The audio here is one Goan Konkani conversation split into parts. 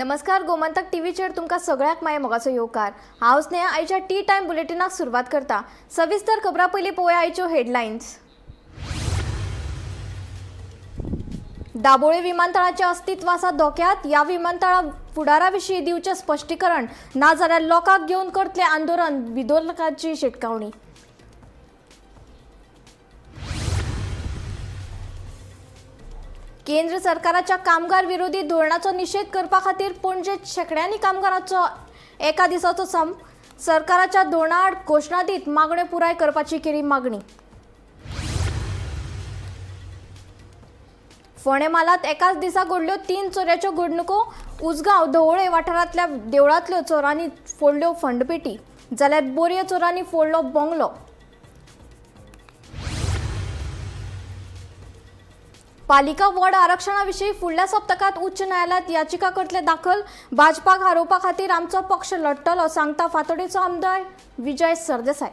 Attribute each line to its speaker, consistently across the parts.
Speaker 1: नमस्कार, गोमंतक टीव्हीचेर तुमकां सगळ्यांक माय मोगाचो येवकार. हांव स्नेहा आयच्या टी टायम बुलेटिनाक सुरवात करता. सविस्तर खबरां पयलीं पळोवया आयच्यो हेडलायन्स. दाबोळे विमानतळाचें अस्तित्व आसा धोक्यात. ह्या विमानतळा फुडारा विशीं दिवचें स्पश्टीकरण, नाजाल्यार लोकांक घेवन करतले आंदोलन, विरोधकांची शिटकावणी. केंद्र सरकाराच्या कामगार विरोधी धोरणाचो निशेध करपा खातीर पणजेत शेंकड्यांनी कामगारांचो एका दिसाचो संप. सरकाराच्या धोरणाआड घोशणा दीत मागण्यो पुराय करपाची केली मागणी. फोंडें म्हालांत एकाच दिसा घडल्यो 3 चोरयाच्यो घडणुको. उजगांव धवळे वाठारांतल्या देवळांतल्यो चोरांनी फोडल्यो फंडपेटी, जाल्यार बोरये चोरांनी फोडलो बंगलो. पालिका वॉर्ड आरक्षणा विशीं फुडल्या सप्तकांत उच्च न्यायालयांत याचिका करतले दाखल. भाजपाक हारोवपा खातीर आमचो पक्ष लढटलो, सांगता फातोडेचो आमदार विजय सरदेसाय.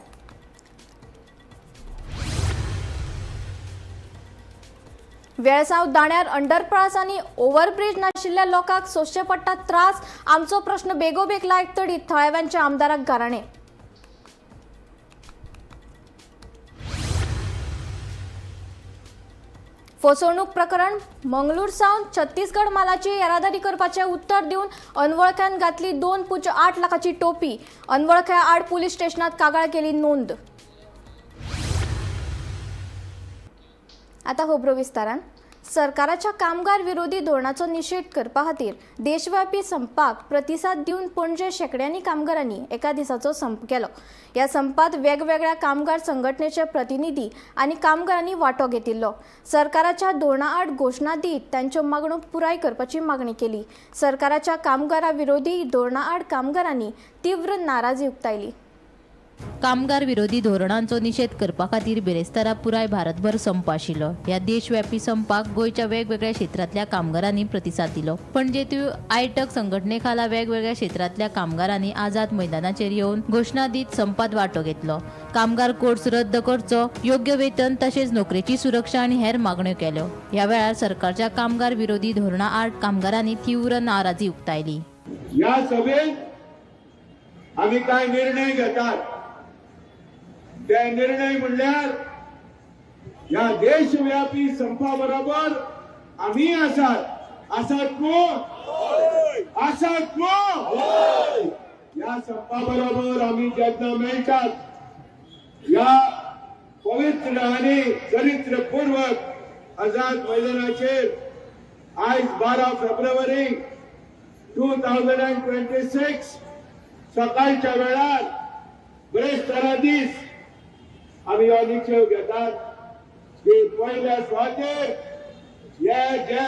Speaker 1: वेळसांव दाण्यार अंडरपास आनी ओव्हरब्रिज नाशिल्ल्या लोकांक सोंसचे पडटा त्रास. आमचो प्रश्न बेगोबेग लायक तडीत, थळाव्यांच्या आमदाराक गाराणें. फसवणूक प्रकरण मंगळूर सावन छत्तीसगड मालाची येरादारी करपाचें उत्तर दिवन अनवळख्यान घातली 2.8 लाखाची टोपी. अनवळख्या आड पुलीस स्टेशनात कागाळ केली नोंद. आतां खबरो विस्तारान. सरकाराच्या कामगार विरोधी धोरणाचो निशेध करपा खातीर देशव्यापी संपाक प्रतिसाद दिवन पणजे शेंकड्यांनी कामगारांनी एका दिसाचो संप केलो. ह्या संपात वेगवेगळ्या कामगार संघटनेचे प्रतिनिधी आनी कामगारांनी वांटो घेतिल्लो. सरकाराच्या धोरणा आड घोशणा दीत तांच्यो मागण्यो पुराय करपाची मागणी केली. सरकाराच्या कामगारा विरोधी धोरणा आड कामगारांनी तीव्र नाराजी उक्तायली.
Speaker 2: कामगार विरोधी धोरणांचो निशेध करपा खातीर बिरेस्तारा पुराय भारतभर संप आशिल्लो. ह्या देशव्यापी संपाक गोंयच्या वेगवेगळ्या क्षेत्रांतल्या कामगारांनी प्रतिसाद दिलो. पणजेंतूय आयटक संघटने खाला वेगवेगळ्या क्षेत्रांतल्या कामगारांनी आझाद मैदानाचेर येवन घोशणा दीत संपात वांटो घेतलो. कामगार कोड्स रद्द करचो, योग्य वेतन तशेंच नोकरेची सुरक्षा आनी हेर मागण्यो केल्यो. ह्या वेळार सरकारच्या कामगार विरोधी धोरणा आड कामगारांनी तीव्र नाराजी उक्तायली.
Speaker 3: ह्या सभेत आमी काय निर्णय घेतात ते निर्णय म्हणल्यार ह्या देशव्यापी संपा बरोबर आमी आसात. आसात कोण? आसात कोण? ह्या संपा बरोबर आमी जेन्ना मेळटात ह्या पवित्र आनी चरित्रपूर्वक आझाद मैदानाचेर आयज 12 फेब्रुवारी 2026 सकाळच्या वेळार बिरेस्तारा दीस आमी हो निश्चय घेतात की पयल्या सुवातेर हे जे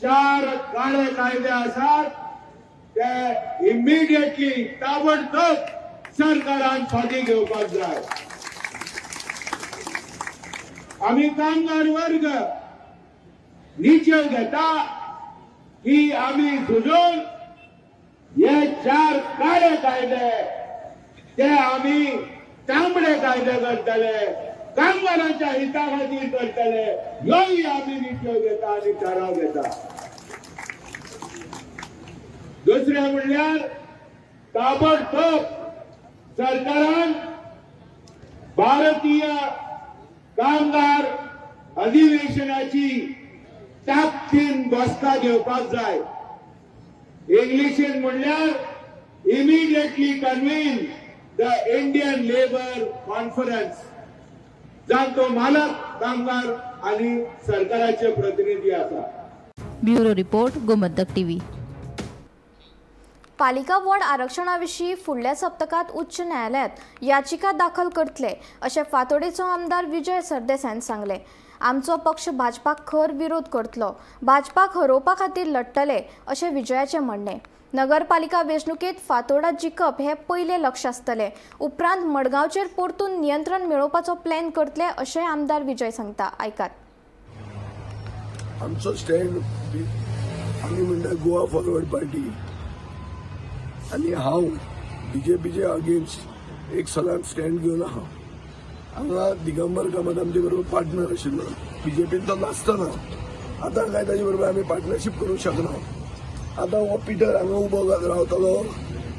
Speaker 3: 4 काळे कायदे आसात ते इमिडिएटली ताबडतोब सरकारान फाटीं घेवपाक जाय. आमी कामगार वर्ग निश्चय घेता की आमी झुजून हे 4 काळे कायदे ते आमी तांबडे कायदे करतले, कामगारांच्या हिता खातीर करतले. ह्योय आमी निश्चय घेता आनी थाराव घेता. दुसरें म्हणल्यार ताबडतोब सरकारान भारतीय कामगार अधिवेशनाची ताकदीन बसका घेवपाक जाय. इंग्लिशीन म्हणल्यार immediately convene the Indian labour conference, जांचो मालक कामगार आनी सरकाराचे प्रतिनिधी आसा.
Speaker 2: Bureau report, Gomantak TV.
Speaker 1: पालिका वॉर्ड आरक्षणा विशीं फुडल्या सप्तकांत उच्च न्यायालयांत याचिका दाखल करतले अशें फातोडेचो आमदार विजय सरदेसायान सांगलें. आमचो पक्ष भाजपाक खर विरोध करतलो, भाजपाक हरोवपा खातीर लढटले अशें विजयाचें म्हणणें. नगरपालिका वेंचणुकेंत फातोडा जिखप हें पयलें लक्ष आसतलें, उपरांत मडगांवचेर परतून नियंत्रण मेळोवपाचो प्लॅन करतले अशेंय आमदार विजय सांगता. आयकात.
Speaker 4: आमचो स्टँड आमी म्हणटा गोवा फॉरवर्ड पार्टी आनी हांव बीजेपीचे अगेन्स्ट एक सदांच स्टँड घेवन आहा. हांगा दिगंबर कामत आमचे बरोबर पार्टनर आशिल्लो, बीजेपीन तो नासतना आतां काय ताजे बरोबर आमी पार्टनरशीप करूंक शकना. आतां हो पिटर हांगा उबो रावतलो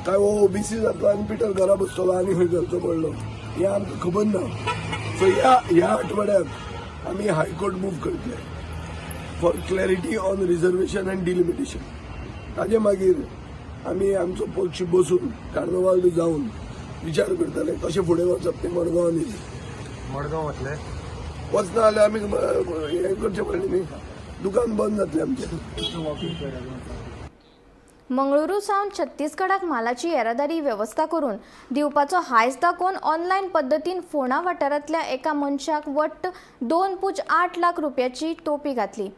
Speaker 4: काय हो ओबीसी जातलो आनी पिटर घरा बसतलो आनी खंय घालचो पडलो हें आमकां खबर ना. सो ह्या आठवड्याक आमी हायकोर्ट मूव करतले for clarity on reservation and delimitation. ताजे मागीर आमी आमचो पक्ष बसून कार्नवाल बी जावन विचार करतले कशें फुडें वचप तें मडगांव न्ही.
Speaker 5: मडगांव वतले?
Speaker 4: वचना जाल्यार आमी हें करचें पडलें न्ही, दुकान बंद जातलें आमचें.
Speaker 1: मंगळुरू सावन छत्तीसगडाक म्हालाची येरादारी वेवस्था करून दिवपाचो हायस दाखोवन ऑनलायन पद्दतीन फोंडा वाठारांतल्या एका मनशाक वट्ट 2.8 लाख रुपयाची टोपी घातली.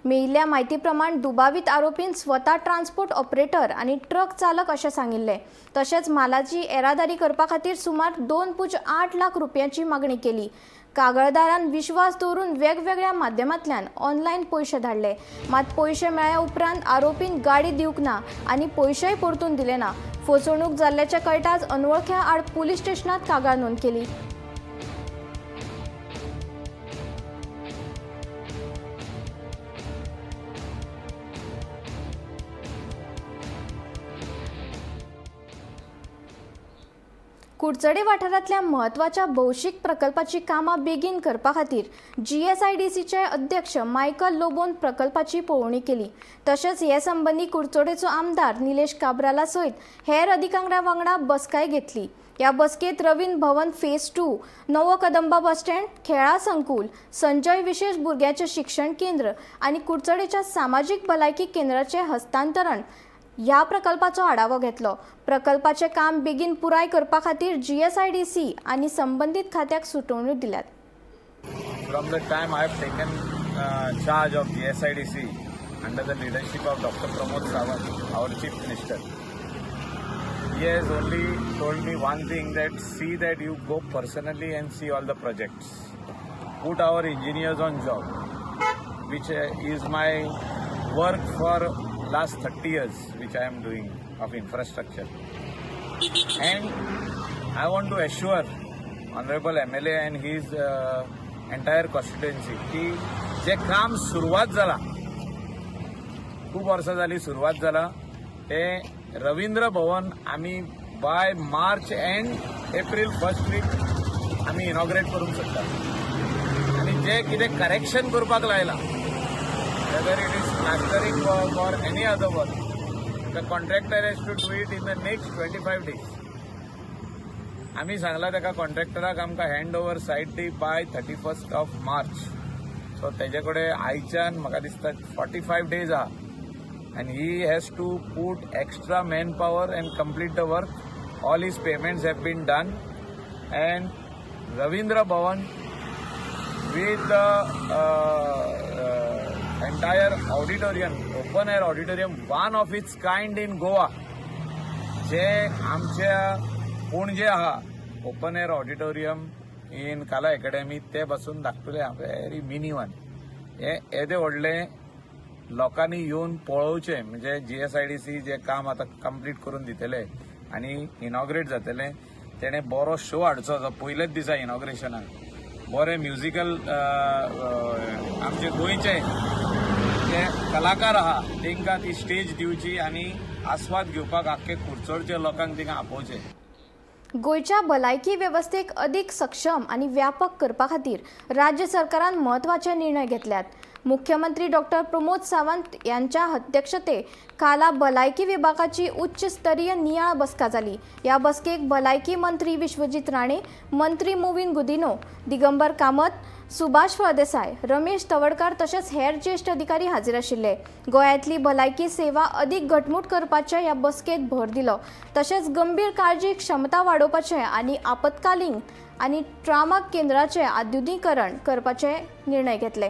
Speaker 1: मेळिल्ल्या म्हायती प्रमाण दुबावीत आरोपीन स्वता ट्रान्सपोर्ट ऑपरेटर आनी ट्रक चालक अशें सांगिल्लें. तशेंच म्हालाची येरादारी करपा खातीर सुमार 2.8 लाख रुपयांची मागणी केली. कागळदारान विश्वास दवरून वेगवेगळ्या माध्यमांतल्यान ऑनलायन पयशे धाडले. मात पयशे मेळ्ळ्या उपरांत आरोपीन गाडी दिवंक ना आनी पयशेय परतून दिले ना. फसवणूक जाल्ल्याचें कळटाच अनवळख्या आड पुलीस स्टेशनांत कागाळ नोंद केली. कुडचडे वाठारांतल्या म्हत्वाच्या भौशीक प्रकल्पाची कामां बेगीन करपा खातीर जीएसआयडीसीचे अध्यक्ष मायकल लोबोन प्रकल्पाची पळोवणी केली. तशेंच हे संबंदी कुडचडेचो आमदार निलेश काब्राला सयत हेर अधिकाऱ्यां वांगडा बसकाय घेतली. ह्या बसकेंत रवींद्र भवन फेज 2, नवो कदंबा बस स्टँड, खेळां संकुल, संजय विशेष भुरग्यांचें शिक्षण केंद्र आनी कुडचडेच्या सामाजीक भलायकी केंद्राचें हस्तांतरण ह्या प्रकल्पाचो आढावो घेतलो. प्रकल्पाचें काम बेगीन पुराय करपा खातीर जीएसआयडीसी आनी संबंदीत खात्याक सुचोवण्यो दिल्यात.
Speaker 6: From the time I have taken charge of GSIDC under the leadership of Dr. Pramod Sawant, our Chief Minister, he has only told me one thing, that see that you go personally and see all the projects. Put our engineers on job, which is my work for last 30 years, which I am doing of infrastructure. And I want to assure Honorable MLA and his entire constituency की जे काम सुरवात जाला, खूब वर्सां जाली सुरवात जाला, ते रवींद्र भवन आमी by March and April first week आमी इनॉग्रेट करूंक शकता. आनी जे कितें करेक्शन करपाक लायलां, whether it is plastering work or any other work, the contractor has to do it in the next 25 days. आमी सांगला ताका कॉन्ट्रॅक्टराक आमकां hand over site the by 31st of March. So तेजे कडेन आयच्यान म्हाका दिसता 45 डेज आहा and he has to put extra man power and complete the work. All his payments have been done and Ravindra Bhavan with the entire auditorium, open air auditorium, one of its kind in Goa, जे आमच्या पणजे आहा open air auditorium in Kala Academy, ते पासून धाकटुले व्हेरी मिनी वन. हे येदे व्हडलें लोकांनी येवन पळोवचें, म्हणजे जीएसआयडीसी जे काम आतां कंप्लीट करून दितले आनी इनॉग्रेट जातलें, तेणें बरो शो हाडचो जो पयलेच दिसा इनॉग्रेशनाक बरे म्युजिकल आमचे गोंयचे जे कलाकार आहा तांकां ती स्टेज दिवची आनी आस्वाद घेवपाक आख्खे कुडचडच्या लोकांक तिंगा आपोवचें.
Speaker 1: गोंयच्या भलायकी वेवस्थेक अदीक सक्षम आनी व्यापक करपा खातीर राज्य सरकारान म्हत्वाचे निर्णय घेतल्यात. मुख्यमंत्री डॉक्टर प्रमोद सावंत यांच्या अध्यक्षते खाला भलायकी विभागाची उच्च स्तरीय नियाळ बसका जाली. ह्या बसकेक भलायकी मंत्री विश्वजीत राणे, मंत्री मोविन गुदिनो, दिगंबर कामत, सुभाष फळदेसाय, रमेश तवडकार तशेंच हेर ज्येश्ठ अधिकारी हाजीर आशिल्ले. गोंयांतली भलायकी सेवा अदीक घटमूट करपाचे ह्या बसकेंत भर दिलो. तशेंच गंभीर काळजी क्षमता वाडोवपाचे आनी आपत्कालीन आनी ट्रामा केंद्राचें आधुनीकरण करपाचे निर्णय घेतले.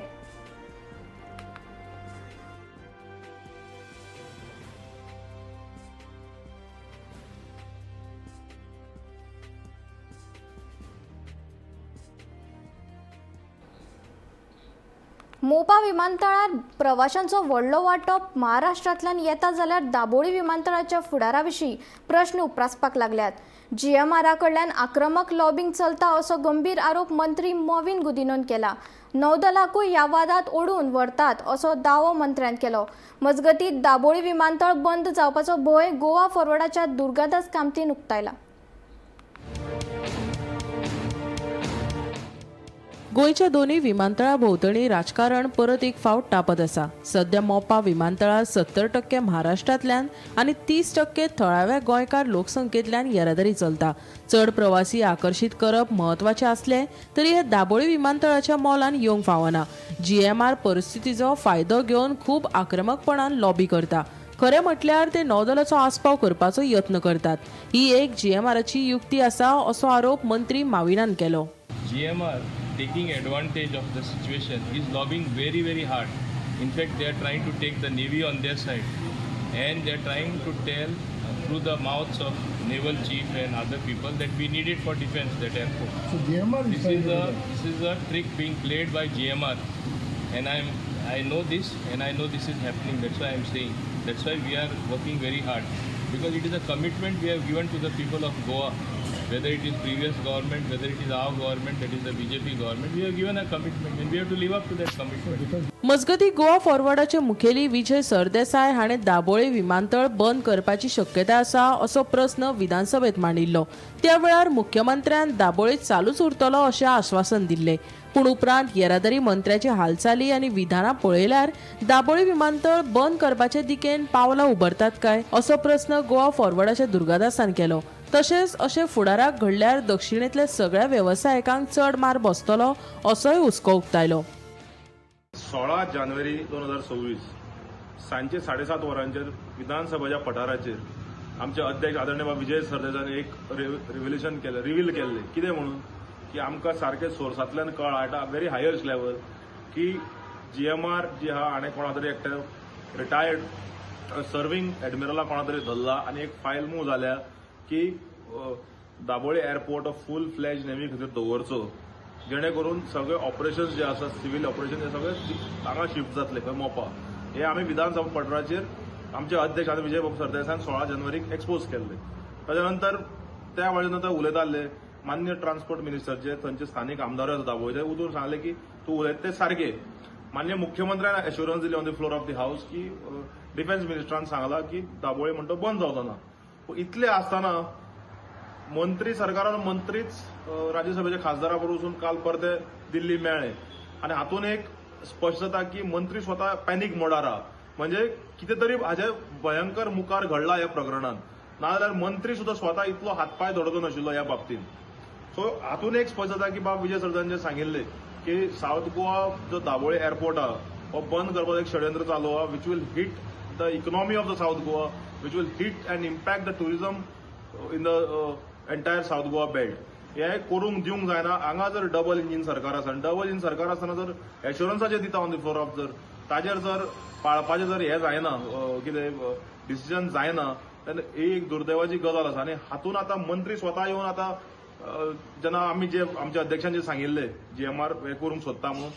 Speaker 1: मोपा विमानतळार प्रवाशांचो व्हडलो वांटो महाराष्ट्रांतल्यान येता जाल्यार दाबोळी विमानतळाच्या फुडारा विशीं प्रश्न उप्रासपाक लागल्यात. जीएमआरा कडल्यान आक्रमक लॉबिंग चलता असो गंभीर आरोप मंत्री मॉविन गुदिन्होन केला. नौदलाकूय ह्या वादात ओडून व्हरतात असो दावो मंत्र्यान केलो. मजगतीं दाबोळी विमानतळ बंद जावपाचो भंय गोवा फॉरवर्डाच्या दुर्गादास कामतीन उक्तायला.
Speaker 5: गोंयच्या दोनूय विमानतळा भोंवतणी राजकारण परत एक फावट तापत आसा. सध्या मोपा विमानतळार 70% महाराष्ट्रांतल्यान आनी 30% थळाव्या गोंयकार लोकसंख्येंतल्यान येरादारी चलता. चड प्रवासी आकर्शीत करप म्हत्वाचें आसलें तरी हे दाबोळी विमानतळाच्या मोलान येवंक फावना. जीएमआर परिस्थितीचो फायदो घेवन खूब आक्रमकपणान लॉबी करता. खरें म्हटल्यार ते नौदलाचो आस्पाव करपाचो यत्न करतात. ही एक जीएमआराची युक्ती आसा असो आरोप मंत्री माविनान केलो.
Speaker 7: GMR, taking advantage of the situation, is lobbying very, very hard. In fact, they are trying to take the Navy on their side, and they are trying to tell through the mouths of naval chief and other people that we need it for defense, that airport.
Speaker 8: So GMR is
Speaker 7: This
Speaker 8: trying
Speaker 7: is
Speaker 8: to
Speaker 7: a
Speaker 8: do that.
Speaker 7: this is a trick being played by GMR, and I know this, and I know this is happening. That's why I'm saying. That's why we are working very hard, because it is a commitment we have given to the people of Goa. Whether it is previous government, whether it is our government, that is the BJP government, we have given a commitment, and we have to live up to that commitment.
Speaker 5: मजगतीं गोवा फॉरवर्डाचे मुखेली विजय सरदेसाय हाणें दाबोळे विमानतळ बंद करपाची शक्यताय आसा असो प्रस्न विधानसभेत मांडिल्लो. त्या वेळार मुख्यमंत्र्यान दाबोळे चालूच उरतलो अशें आश्वासन दिल्लें. पूण उपरांत येरादारी मंत्र्याची हालचाली आनी विधानां पळयल्यार दाबोळी विमानतळ बंद करपाचे दिकेन पावलां उबरतात काय असो प्रस्न गोवा फॉरवर्डाच्या दुर्गादासान केलो. तशेंच अशें फुडाराक घडल्यार दक्षिणेंतल्या सगळ्या वेवसायिकांक चड मार बसतलो असोय हुस्को उक्तायलो.
Speaker 9: 16 जानेवारी 2026 सांजचे 7:30 वरांचेर विधानसभेच्या पठाराचेर आमचे अध्यक्ष आदरणीय बाब विजय सरदेसायान एक रिव्हिलेशन केलें, रिवील केल्लें. कितें म्हणून की आमकां सारकें सोर्सांतल्यान कळ्ळां at a very highest level की जीएमआर जी आहा हाणें कोणा तरी एकट्या रिटायर्ड सर्वींग एडमिरला कोणा तरी धरला आनी एक फायल मूव जाल्या की दाबोळी एअरपोर्ट फूल फ्लॅज नेव्ही खातीर दवरचो, जेणे करून सगळे ऑपरेशन्स जे आसा सिव्हील ऑपरेशन हे सगळे हांगा शिफ्ट जातले खंय मोपा. हे आमी विधानसभा पठाराचेर आमचे अध्यक्ष आनी विजय बाब सरदेसायान 16 जानेवारीक एक्सपोज केल्ले. ताच्या नंतर त्या वेळे नंतर उलयताले मान्य ट्रान्सपोर्ट मिनिस्टर जे थंयचे स्थानीक आमदार आसा दाबोळीचे, उदून सांगले की तूं उलयता तें सारकें. मान्य मुख्यमंत्र्यान एश्युरन्स दिली on the floor of the house की डिफेन्स मिनिस्टरान सांगला की दाबोळी म्हणटा बंद जावचो ना. पूण इतलें आसतना मंत्री सरकारान मंत्रीच राज्यसभेच्या खासदारा बरोबर वचून काल परते दिल्ली मेळ्ळे आनी हातून एक स्पश्ट जाता की मंत्री स्वता पॅनीक मोडार आहा, म्हणजे कितें तरी हाजे भयंकर मुखार घडला ह्या प्रकरणान, नाजाल्यार मंत्री सुद्दां स्वता इतलो हातपाय धडतो नाशिल्लो ह्या बाबतींत. सो हातून एक स्पश्ट जाता की बाब विजय सरदेसायान जे सांगिल्लें की सावथ गोवा जो दाबोळी एअरपोर्ट आहा हो बंद करपाचो एक षडयंत्र चालू आहा, which will hit the economy of the South Goa, which will hit and impact the tourism in the entire South Goa belt. हे करूंक दिवंक जायना. हांगा जर डबल इंजीन सरकार आसा आनी डबल इंजीन सरकार आसतना जर एश्युरन्साचेर दिता ऑन the floor of जर ताजेर जर पाळपाचें जर हें जायना, कितें डिसिजन जायना, तेन्ना ही एक दुर्दैवाची गजाल आसा. आनी हातून आतां मंत्री स्वता येवन आतां जेन्ना आमी जे आमच्या अध्यक्षान जे सांगिल्लें जीएमआर हें करूंक सोदता म्हणून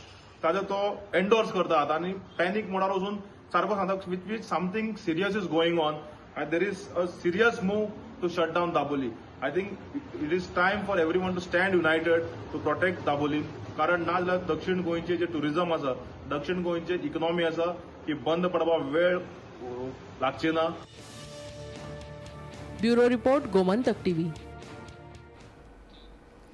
Speaker 9: ताजेर तो एन्डोर्स करता आतां आनी पॅनीक मोडार वचून सारको सांगता which something serious is going on and there is a serious move to shut down Dabolim. I think it is time for everyone to stand united to protect Dabolim. कारण ना जाल्यार दक्षिण गोंयचे जे टुरिझम आसा, दक्षिण गोंयचे इकॉनॉमी आसा ती बंद पडपाक वेळ लागची ना.
Speaker 5: Bureau report, Gomantak TV.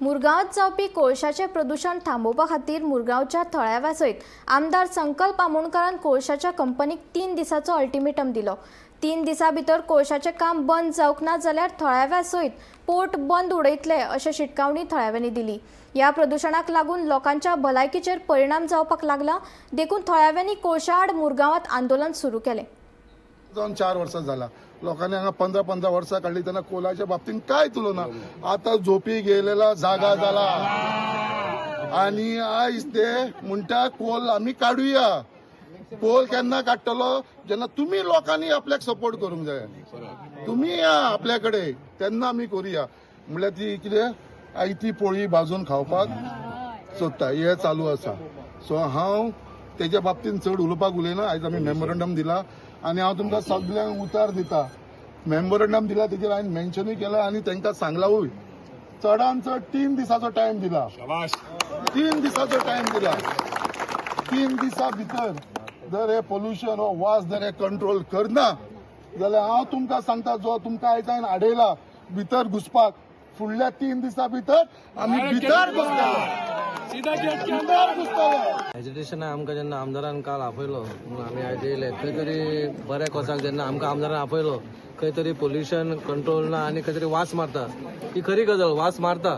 Speaker 1: मुरगांवांत जावपी कोळशाचें प्रदुशण थांबोवपा खातीर मुरगांवच्या थळाव्या सयत आमदार संकल्प आमोणकारान कोळशाच्या कंपनीक 3 दिसांचो अल्टिमेटम दिलो. 3 दिसां भितर कोळशाचें काम बंद जावंक ना जाल्यार थळाव्या सयत पोर्ट बंद उडयतले अशें शिटकावणी थळाव्यांनी दिली. ह्या प्रदुशणाक लागून लोकांच्या भलायकीचेर परिणाम जावपाक लागला, देखून थळाव्यांनी कोळशा आड मुरगांवांत आंदोलन सुरू केलें.
Speaker 8: जावन 4 वर्सां जाला, लोकांनी हांगा 15-15 वर्सां काडली तेन्ना कोलाच्या बाबतींत कांयच उलोवना. आतां झोपी गेलेला जागा जाला आनी आयज ते म्हणटा कोल आमी काडुया. कोल केन्ना काडटलो? जेन्ना तुमी लोकांनी आपल्याक सपोर्ट करूंक जाय, तुमी या आपल्या कडेन तेन्ना आमी करुया. म्हणल्यार ती कितें आयती पोळी भाजून खावपाक सोदता, हें चालू आसा. सो हांव तेज्या बाबतींत चड उलोवपाक उलयना. आयज आमी मेमोरंडम दिला आनी हांव तुमकां सगल्यांक उतार दिता मेमोरंडम दिला, तेजेर हांवें मेन्शनूय केला आनी तांकां सांगलावूय, चडान चड 3 दिसाचो टायम दिला, 3 दिसाचो टायम दिला. 3 दिसा भितर जर हे पोल्युशन हो वास जर हे कंट्रोल करना जाल्यार हांव तुमकां सांगता, जो तुमकां आयज हांवें आडयला भितर घुसपाक, फुडल्या 3 दिसा भितर आमी भितर घुसतले, भितर घुसतले.
Speaker 10: एजिटेशनाक आमकां जेन्ना आमदारान काल आपयलो म्हणून आमी आयज येयले. खंय तरी बऱ्या कोसाक जेन्ना आमकां आमदारान आपयलो, खंय तरी पोल्युशन कंट्रोल ना आनी खंय तरी वास मारता, ही खरी गजाल, वास मारता,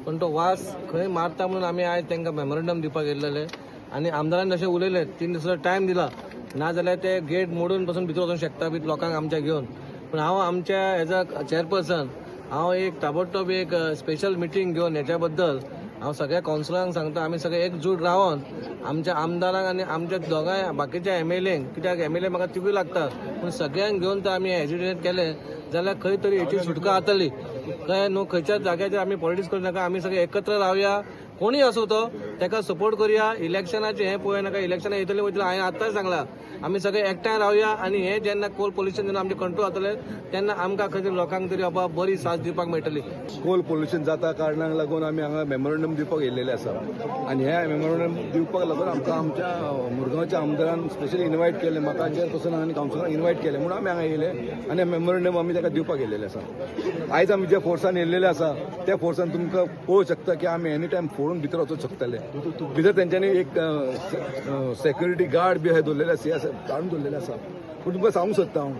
Speaker 10: पण तो वास खंय मारता म्हणून आमी आयज तांकां मेमोरंडम दिवपाक येयलेले. आनी आमदारान जशें उलयले 3 दिसाचो टायम दिला, ना जाल्यार ते गेट मोडून पसून भितर वचूंक शकता बी लोकांक आमच्या घेवन. पूण हांव आमच्या एज अ चेअरपर्सन हांव एक ताबडतोब एक स्पेशल मिटींग घेवन हेच्या बद्दल हांव सगळ्या कावन्सिलरांक सांगता, आमी सगळे एकजूट रावन आमच्या आमदारांक आनी आमच्या दोगांय बाकीच्या एमएलएंक, कित्याक एमएलए म्हाका तिगूय लागता, पूण सगळ्यांक घेवन तर आमी एजिटेट केलें जाल्यार खंय तरी हेची सुटका जातली. कळ्ळें न्हू? खंयच्याच जाग्याचेर आमी पॉलिटिक्स करूं नाका, आमी सगळे एकत्र रावया, कोणूय आसूं तो ताका सपोर्ट करुया. इलेक्शनाचें हें पळोवया नाका, इलेक्शनां येतलीं वयतलीं, हांवें आत्तांच सांगलां, आमी सगळे एकठांय रावया आनी हें जेन्ना कोल पोल्युशन जेन्ना आमचें कंट्रोल जातलें तेन्ना आमकां खंय तरी लोकांक तरी बाबा बरी साथ दिवपाक मेळटली.
Speaker 11: कोल पोल्युशन जाता कारणाक लागून आमी हांगा मेमोरंडम दिवपाक येयलेले आसा आनी हे मेमोरंडम दिवपाक लागून आमकां आमच्या मुरगांवच्या आमदारान स्पेशली इन्वायट केलें, म्हाका चेअरपर्सन आनी कावन्सिलरान इन्वायट केलें म्हणून आमी हांगा येयले आनी मेमोरंडम आमी ताका दिवपाक येयलेले आसा. आयज आमी ज्या फोर्सान येयलेले आसा त्या फोर्सान तुमकां पळोवंक शकता की आमी एनी टायम फोडून भितर वचूंक शकतले. भितर तेंच्यांनी एक सेक्युरिटी गार्ड बी दवरलेले आसा, काडून दवरलेले आसा. पूण तुमकां सांगूंक सोदता हांव,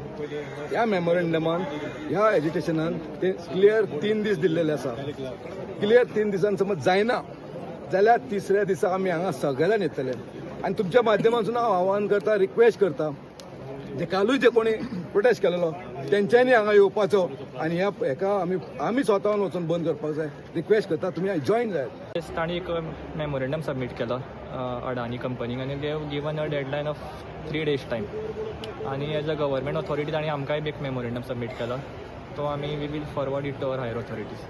Speaker 11: ह्या मेमोरंडमान ह्या एजिटेशनान ते क्लियर 3 दीस दिल्लेले आसा. क्लियर 3 दिसान समज जायना जाल्यार तिसऱ्या दिसा आमी हांगा सगळ्यान येतले आनी तुमच्या माध्यमांतून हांव आव्हान करता, रिक्वेस्ट करता, जे कालूय जे कोणी प्रोटेस्ट केलेलो तेंच्यांनी हांगा येवपाचो आनी ह्या हेका आमी स्वताहून वचून बंद करपाक जाय. रिक्वेस्ट करता, तुमी जॉयन जायात.
Speaker 12: तांणी एक मेमोरेंडम सबमीट केलो अडानी कंपनीक आनी they have given a deadline of 3 days time. आनी एज अ गव्हर्मेंट ऑथॉरिटी तांणी आमकांय बी एक मेमोरेंडम सबमीट केलो, तो आमी we will forward it to our higher authorities.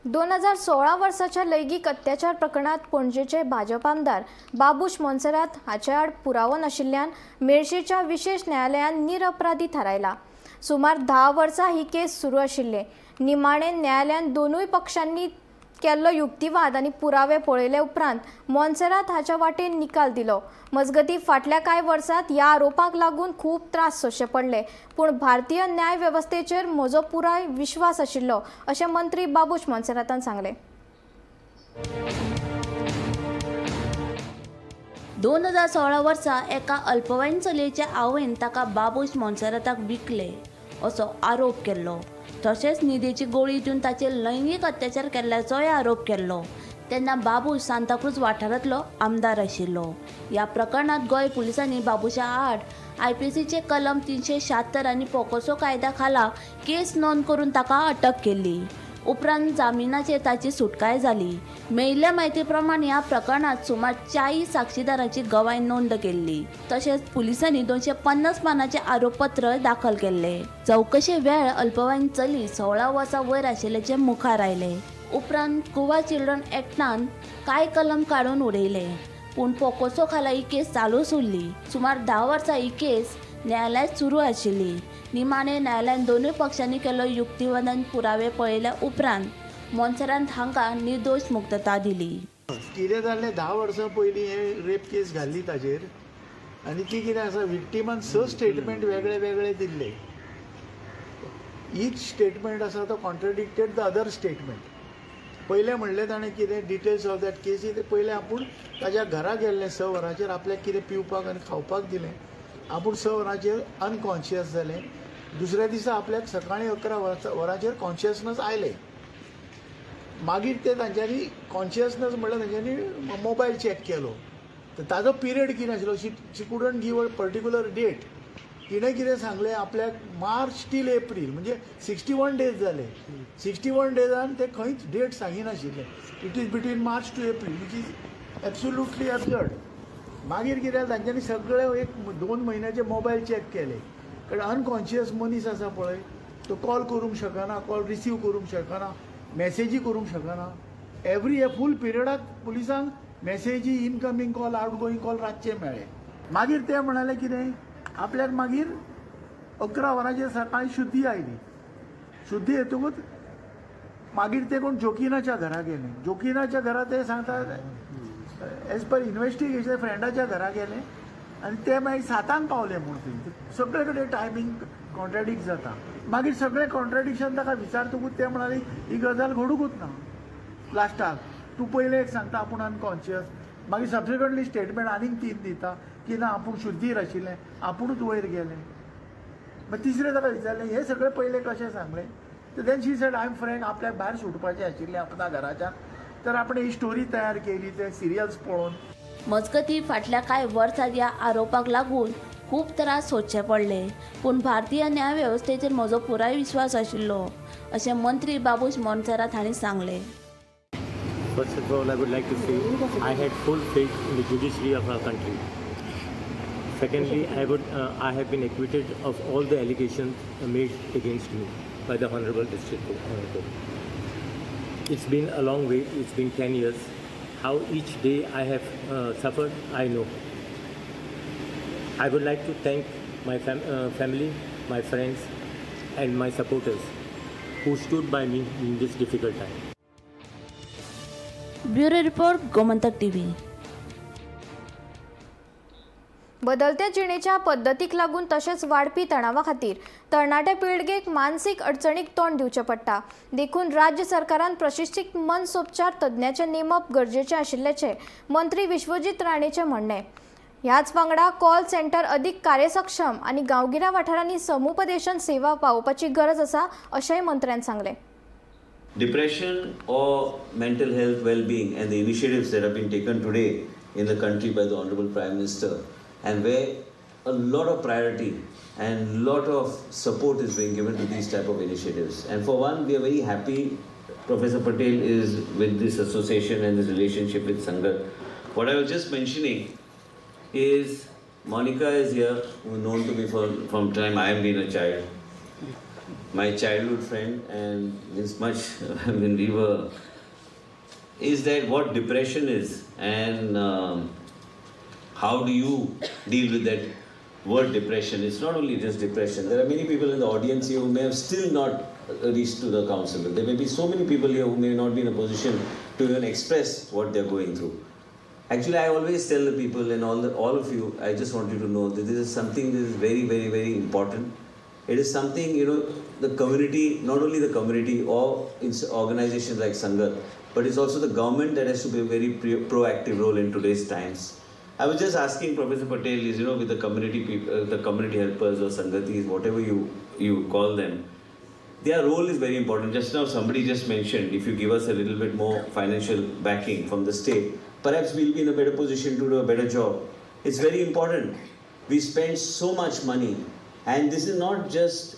Speaker 1: 2016 वर्साच्या लैंगीक अत्याचार प्रकरणात पणजेचे भाजप आमदार बाबूश मोन्सेरात हाचे आड पुरावो नाशिल्ल्यान मेरशेच्या विशेश न्यायालयान निरपराधी थारायला. सुमार 10 वर्सां ही केस सुरू आशिल्ले. निमाणे न्यायालयान दोनूय पक्षांनी केल्लो युक्तिवाद आनी पुरावे पळयले उपरांत मोन्सेरात हाच्या वाटेन निकाल दिलो. मजगतीं फाटल्या कांय वर्सांत ह्या आरोपांक लागून खूब त्रास सोंसचे पडले, पूण भारतीय न्याय वेवस्थेचेर म्हजो पुराय विश्वास आशिल्लो अशें मंत्री बाबूश मोन्सेरातान सांगलें.
Speaker 13: 2016 वर्सा एका अल्पवयीन चलयेच्या आवयन ताका बाबूश मोन्सेराताक विकले असो आरोप केल्लो. तशेंच न्हिदेची गोळी दिवन ताचेर लैंगीक अत्याचार केल्ल्याचोय आरोप केल्लो. तेन्ना बाबूश सांताक्रूज वाठारांतलो आमदार आशिल्लो. ह्या प्रकरणांत गोंय पुलिसांनी बाबूशा आड आयपीसीचे कलम 376 आनी पोकोसो कायद्या खाला केस नोंद करून ताका अटक केल्ली. उपरांत जामिनाचेर ताची सुटकाय जाली. मेळिल्ल्या म्हायती प्रमाण ह्या प्रकरणांत सुमार 40 साक्षीदारांची गवाय नोंद केल्ली. तशेंच पुलिसांनी 250 पानांचे आरोपपत्र दाखल केल्ले. चवकशे वेळ अल्पवयीन चली 16 वर्सां वयर आशिल्ल्याचें मुखार आयलें. उपरांत गोवा चिल्ड्रन एक्टान कांय कलम काडून उडयले, पूण पोकोसो खाला ही केस चालूच उरली. सुमार 10 वर्सां ही केस न्यायालयांत सुरू आशिल्ली. निमाणे न्यायालयान दोनूय पक्षांनी केल्लो युक्तिवाद आनी पुरावे पळयल्या उपरांत मोन्सेरात हांकां निर्दोश मुक्तता दिली.
Speaker 14: कितें जालें, 10 वर्सां पयलीं हे रेप केस घाल्ली ताजेर आनी ती कितें आसा, विक्टिमान 6 स्टेटमेंट वेगळे वेगळे दिल्ले. ईच स्टेटमेंट आसा तो कॉन्ट्रडिक्टेड the other statement. पयलें म्हणलें ताणें कितें डिटेल्स ऑफ that केसी, ते पयलें आपूण ताज्या घरा गेल्लें 6 वरांचेर, आपल्याक कितें पिवपाक आनी खावपाक दिलें, आपूण 6 वरांचेर अनकॉन्शियस जालें. दुसऱ्या दिसा आपल्याक सकाळीं 11 वरांचेर कॉन्शियसनस आयलें. मागीर ते तांच्यांनी कॉन्शियसनस म्हणल्यार तांच्यांनी मोबायल चॅक केलो, तर ताजो पिरियड कितें आशिल्लो, she couldn't give a particular date. तिणें कितें सांगलें आपल्याक मार्च टील एप्रील, म्हणजे 61 डेज जाले. 61 डेजान ते खंयच date सांगिनाशिल्ले. It is between March to April, which is absolutely absurd. मागीर कितें तांच्यांनी सगळे 1-2 म्हयन्याचे मोबायल चॅक केले, कारण अनकॉन्शियस मनीस आसा पळय, तो कॉल करूंक शकना, कॉल रिसीव करूंक शकना, मॅसेजी करूंक शकना. एवरी हे फूल पिरियडाक पुलिसांक मॅसेजी, incoming call, out going call रातचे मेळ्ळे. मागीर ते म्हणाले कितें आपल्याक मागीर 11 वरांचेर सकाळी शुद्धी आयली. शुद्धी येतकूच मागीर ते कोण जोकिनाच्या घरा गेले. जोकिनाच्या घरा ते सांगता एज पर इन्वेस्टिगेशन फ्रेंडाच्या घरा गेले आनी ते मागीर 7 पावले म्हूण थंय. सगळे कडेन टायमींग कॉन्ट्राडिक्ट जाता. मागीर सगळें कॉन्ट्राडिक्शन ताका विचारतकूच ते म्हणाले ही गजाल घडुकूच ना. लास्टाक तूं पयलें एक सांगता आपूण अनकॉन्शियस, मागीर सबसिक्वंटली स्टेटमेंट आनीक 3 दिता की ना आपूण शुद्धीर आशिल्लें, आपुणूच वयर गेलें. मागीर तिसरें ताका विचारलें हें सगळें पयलें कशें सांगलें, तर then she said I am frank, आपल्याक भायर सुटपाचें आशिल्लें आपल्या घराच्यान, तर आपणें ही स्टोरी तयार केली ते सिरियल्स पळोवन.
Speaker 13: मजगतीं फाटल्या कांय वर्सांत ह्या आरोपाक लागून खूब त्रास सोंसचे पडले, पूण भारतीय न्याय वेवस्थेचेर म्हजो पुराय विस्वास आशिल्लो अशें मंत्री बाबूश मोन्सेरात हांणी सांगलें.
Speaker 15: First of all, I would like to say I had full faith in the judiciary of our country. Secondly, I have been acquitted of all the allegations made against me by the Honorable District Court. It's been a long wait. It's been 10 years. How each day I have suffered, I know. I would like to thank my family, my friends, and my supporters who stood by me in this difficult time.
Speaker 13: Bureau report, Gomantak TV.
Speaker 1: बदलत्या जिणेच्या पद्दतीक लागून तशेंच वाडपी तणावा खातीर तरणाट्या पिळगेक मानसीक अडचणीक तोंड दिवचें पडटा. देखून राज्य सरकारान प्रशिक्षीत मनसोपचार तज्ञाचें नेमप गरजेचें आशिल्ल्याचें मंत्री विश्वजीत राणेचें म्हणणें. ह्याच वांगडा कॉल सेंटर अदीक कार्यसक्षम आनी गांवगिऱ्या वाठारांनी समुपदेशन सेवा पावोवपाची गरज आसा अशेंय मंत्र्यान सांगलें.
Speaker 16: Depression or mental health well-being and the initiatives that have been taken today in the country by the Honorable Prime Minister, and where a lot of priority and lot of support is being given to these type of initiatives. And for one, we are very happy Professor Patel is with this association and this relationship with Sangat. What I was just mentioning is Monica is here, who known to me from time I have been a child. My childhood friend, and this much when we were, is that what depression is and how do you deal with that word depression. It's not only just depression. There are many people in the audience here who may have still not reached to the counselor. There may be so many people here who may not be in a position to even express what they're going through. Actually, I always tell the people and all of you, I just want you to know that this is something that is very, very, very important. It is something, you know, the community, not only the community or organizations like Sangat, but it's also the government that has to play a very proactive role in today's times. I was just asking Professor Patel, is, you know, with the community people, the community helpers or Sangatis, whatever you call them, their role is very important. Just now somebody just mentioned, if you give us a little bit more financial backing from the state, perhaps we'll be in a better position to do a better job. It's very important. We spend so much money, and this is not just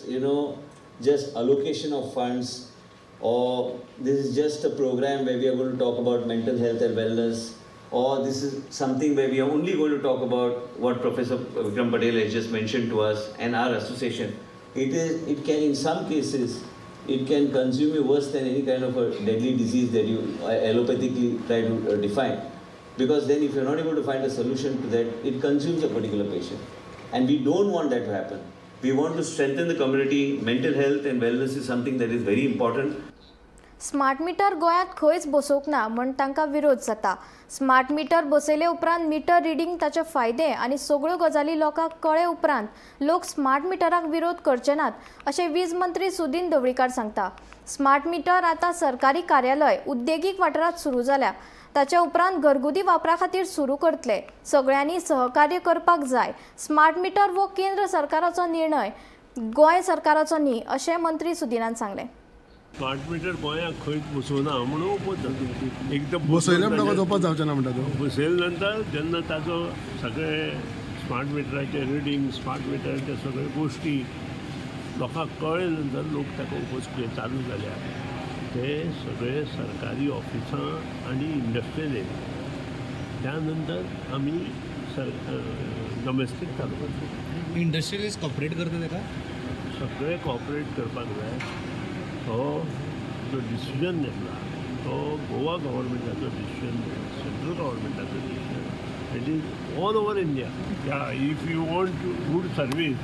Speaker 16: you know, just allocation of funds, or this is just a program where we are going to talk about mental health and wellness, or this is something where we are only going to talk about what Professor Vikram Patel has just mentioned to us and our association. It can, in some cases, it can consume you worse than any kind of a deadly disease that you allopathically try to define. Because then if you're not able to find a solution to that, it consumes a particular patient. And we don't want that to happen. We want to strengthen the community. Mental health and wellness is something that is very important.
Speaker 1: Smart meter गोंयांत खंयच बसोवंक ना म्हण तांकां विरोध जाता. स्मार्ट मिटर बसयले उपरांत मिटर रिडींग, ताचे फायदे आनी सगळ्यो गजाली लोकांक कळ्ळे उपरांत लोक स्मार्ट मिटराक विरोध करचे नात अशें वीज मंत्री सुदिन ढवळीकार सांगता. स्मार्ट मिटर आतां सरकारी कार्यालय, उद्देगीक वाठारांत सुरू जाल्या. ताच्या उपरांत घरगुती वापरा खातीर सुरू करतले. सगळ्यांनी सहकार्य करपाक जाय. स्मार्ट मिटर हो केंद्र सरकाराचो निर्णय, गोंय सरकाराचो न्ही अशें मंत्री सुदिनान सांगलें.
Speaker 17: स्मार्ट मिटर गोंयांत खंयच बसोवना म्हणून ओपोज जाता. एकदम
Speaker 8: बसयले म्हणटकच ओपोज जावचें ना म्हणटा तूं.
Speaker 17: बसयले नंतर जेन्ना ताचो सगळे स्मार्ट मिटराचे रिडींग, स्मार्ट मिटराचे सगळे गोश्टी लोकांक कळ्ळे नंतर लोक ताका ओपोज चालू जाल्या. ते सगळे सरकारी ऑफिसां आनी इंडस्ट्रियल एरिया. त्या नंतर आमी डोमेस्टीक चालू करता.
Speaker 18: इंडस्ट्रियलिस्ट कॉपरेट करता ताका?
Speaker 17: सगळे कॉपरेट करपाक जाय. हो जो डिसिजन घेतला तो गोवा गव्हर्मेंटाचो डिसिजन, सेंट्रल गव्हर्मेंटाचो decision. It is all over India. Yeah, if you want good service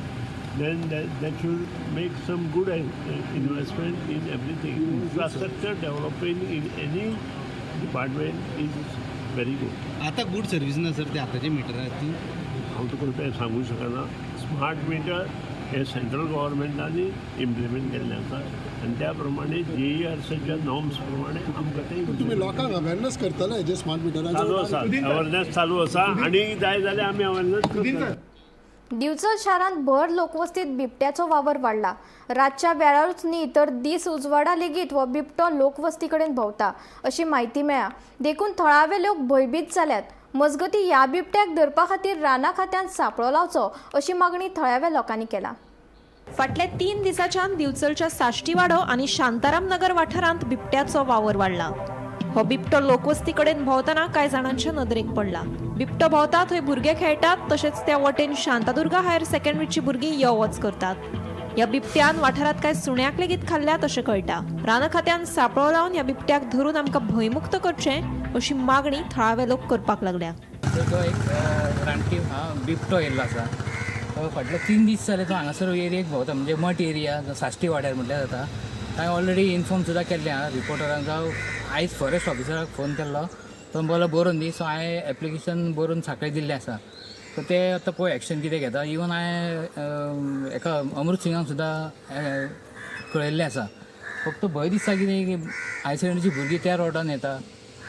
Speaker 17: Then that should make some good investment in everything. Infrastructure developing in any department is very good.
Speaker 18: आतां गुड सर्वीस ना सर ते आतांचे मिटरां ती.
Speaker 17: हांव तुका तें सांगूंक शकना. स्मार्ट मिटर हे सेंट्रल गव्हर्मेंटांनी इम्प्लिमेंट केल्लें आसा आनी त्या प्रमाणे जीईआरसीच्या नॉर्म्स प्रमाणे आमकां ते
Speaker 8: तुम्ही लोकांक अवेरनेस करतले जे स्मार्ट
Speaker 17: चालू आसा. अवेरनेस चालू आसा आनी जाय जाल्यार आमी अवेरनेस करतले.
Speaker 1: दिवचल शारांत भर लोकवस्तीत बिबट्याचो वावर वाडला. रातच्या वेळारूच न्ही तर दीस उजवाडा लेगीत हो बिबटो लोकवस्ती कडेन भोंवता अशी म्हायती मेळ्ळा. देखून थळावे लोक भंयभीत जाल्यात. मजगती ह्या बिबट्याक धरपा खातीर राना खात्यान सांपळो लावचो अशी मागणी थळाव्या लोकांनी केला.
Speaker 19: फाटल्या 3 दिसांच्यान दिवचलच्या साश्टीवाडो आनी शांताराम नगर वाठारांत बिबट्याचो वावर वाडला. हो बिबटो लोकवस्ती कडेन भोंवतना कांय जाणांच्या नदरेक पडला. बिबटो भोंवता थंय भुरगे खेळटात, तशेंच त्या वटेन शांतादुर्गा हायर सेकंडरीची भुरगीं यो वच करतात. ह्या बिबट्यान वाठारांत कांय सुण्याक लेगीत खाल्ल्यात अशें कळटा. रान खात्यान सांपळो लावन ह्या बिबट्याक धरून आमकां भंयमुक्त करचें अशी मागणी थळावे लोक करपाक लागल्या.
Speaker 20: तो एक रानटी बिबटो येयल्लो आसा. फाटले 3 दीस जाले तो हांगासर एरियेक भोंवता, म्हणजे मठ एरिया साश्टी वाड्यार म्हटल्यार जाता. हांवें ऑलरेडी इन्फॉर्म सुद्दां केल्लें आहा रिपोर्टरांक. जावं आयज फॉरेस्ट ऑफिसराक फोन केल्लो, तो बोलो बरोवन दी. सो हांवें एप्लिकेशन बरोवन साकळी दिल्लें आसा. सो ते आतां पळय एक्शन कितें घेता. इवन हांवें एका अमृत सिंगाक सुद्दां कळयल्लें आसा. फक्त भंय दिसता कितें की हायर सेकंडरीची भुरगीं त्या रोडान येता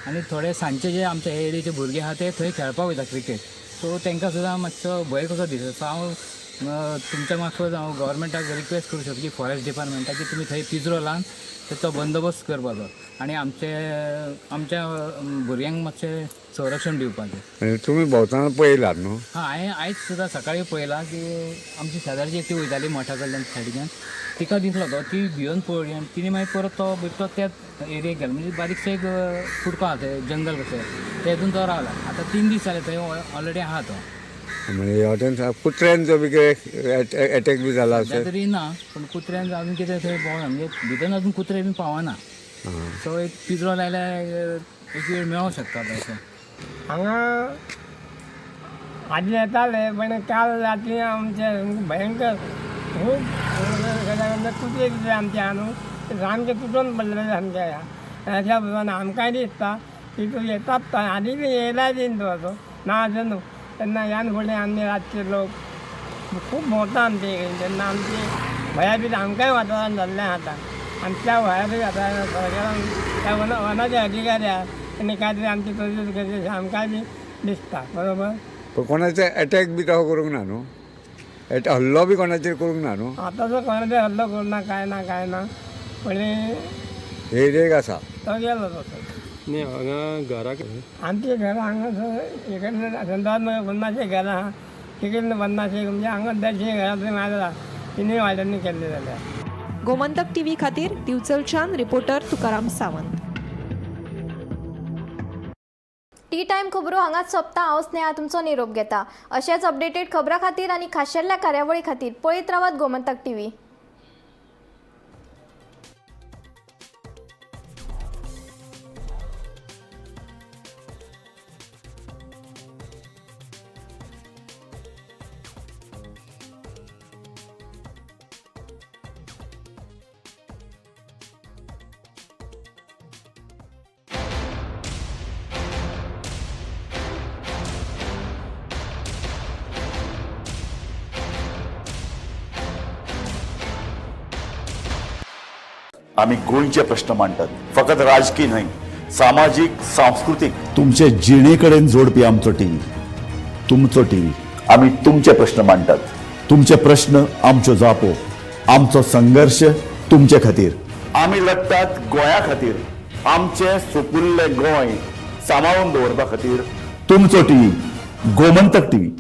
Speaker 20: आनी थोडे सांजचे जे आमच्या एरियेचे भुरगे आहा ते थंय खेळपाक वयता क्रिकेट. सो तांकां सुद्दां मातसो भंय कसो दिसता. सो हांव तुमच्या मार्फत हांव गव्हर्मेंटाक रिक्वेस्ट करूं शकता की फॉरेस्ट डिपार्टमेंटाक की तुमी थंय पिंजरो लावन ताचो बंदोबस्त करपाचो आनी आमचे आमच्या भुरग्यांक मातशें संरक्षण दिवपाचें.
Speaker 21: तुमी भोंवतना पळयलात न्हू?
Speaker 20: हां, हांवें आयज सुद्दां सकाळीं पळयलां की आमची शेजारची एकटी वयताली मठा कडल्यान सायडीच्यान, तिका दिसलो तो, ती भियोन पळयली आनी तिणें मागीर परत तो बिबटो त्याच एरियेक गेलो. म्हणजे बारीकसो एक कुडको आहा थंय जंगल कशें, तेतून तो रावला. आतां 3 दीस जाले थंय ऑलरेडी आहा तो.
Speaker 21: म्हणजे ह्या वटेन कुत्र्यांचो बी कितें एटॅक बी जाला
Speaker 20: सद्या तरी ना, पूण कुत्र्यान अजून कितें थंय पावना, म्हणजे भितर अजून कुत्रे बी पावना. सो एक पिंजरो लायल्यार एक वेळ मेळोंक शकता अशें.
Speaker 22: हांगा आदीं येताले, पण काल राती आमचे भयंकर खूब कुत्रे बित्रे आमचे आहा न्हू ते सामके तुटून पडलेले सामके. अशा प्रमाणे आमकांय दिसता की तूं येतात आदी बी येयलाय बीन तो असो ना अशें न्हू. तेन्ना ह्यान फुडें आमी रातचे लोक खूब भोंवता आमचे कडेन, तेन्ना आमची भंया बी आमकांय वातावरण जाल्लें आहा आतां. आनी त्या भंया बी वातावरण सरकारान त्या वनाचे अधिकारी आहा तेणी काय तरी आमची तजवीज करची अशें आमकांय बी दिसता. बरोबर.
Speaker 21: पण कोणाचो एटॅक बी तो करूंक ना न्हू? हल्लो बी कोणाचेर करूंक ना न्हू?
Speaker 22: आतां तो कोणाचेर हल्लो करूंक ना, कांय ना कांय ना, पण
Speaker 21: एरियेक आसा
Speaker 22: तो गेलो तसो.
Speaker 23: न्ही हांगा घराक
Speaker 22: आमची घरां हांगासर इकडे संदान 50 घरां आहा, तिकडे 50, म्हणजे हांगा 150 घरां तरी मारला तिनूय वाड्यांनी केल्ले जाल्यार.
Speaker 19: गोमंतक टीव्ही खातीर दिवचलच्यान reporter Tukaram Sawant.
Speaker 1: Tea time खबरो हांगाच सोंपता. हांव स्नेहा तुमचो निरोप घेता. अशेंच अपडेटेड खबरां खातीर आनी खाशेल्या कार्यावळी खातीर पळयत रावात गोमंतक टीव्ही.
Speaker 24: आम्ही गोंयचे प्रश्न मांडटात, फकत राजकी न्हय, सामाजीक, सांस्कृतीक,
Speaker 25: तुमचे जिणेकडेन जोडपी आमचो टीव्ही, तुमचो टीव्ही.
Speaker 24: आम्ही तुमचे प्रश्न मांडटात,
Speaker 25: तुमचे प्रश्न आमच्यो जापो, आमचो संघर्श तुमचे खातीर.
Speaker 24: आमी लढटात गोंया खातीर, आमचें सुपुल्लें गोंय सांबाळून दवरपा खातीर.
Speaker 25: तुमचो टीव्ही, गोमंतक टीव्ही.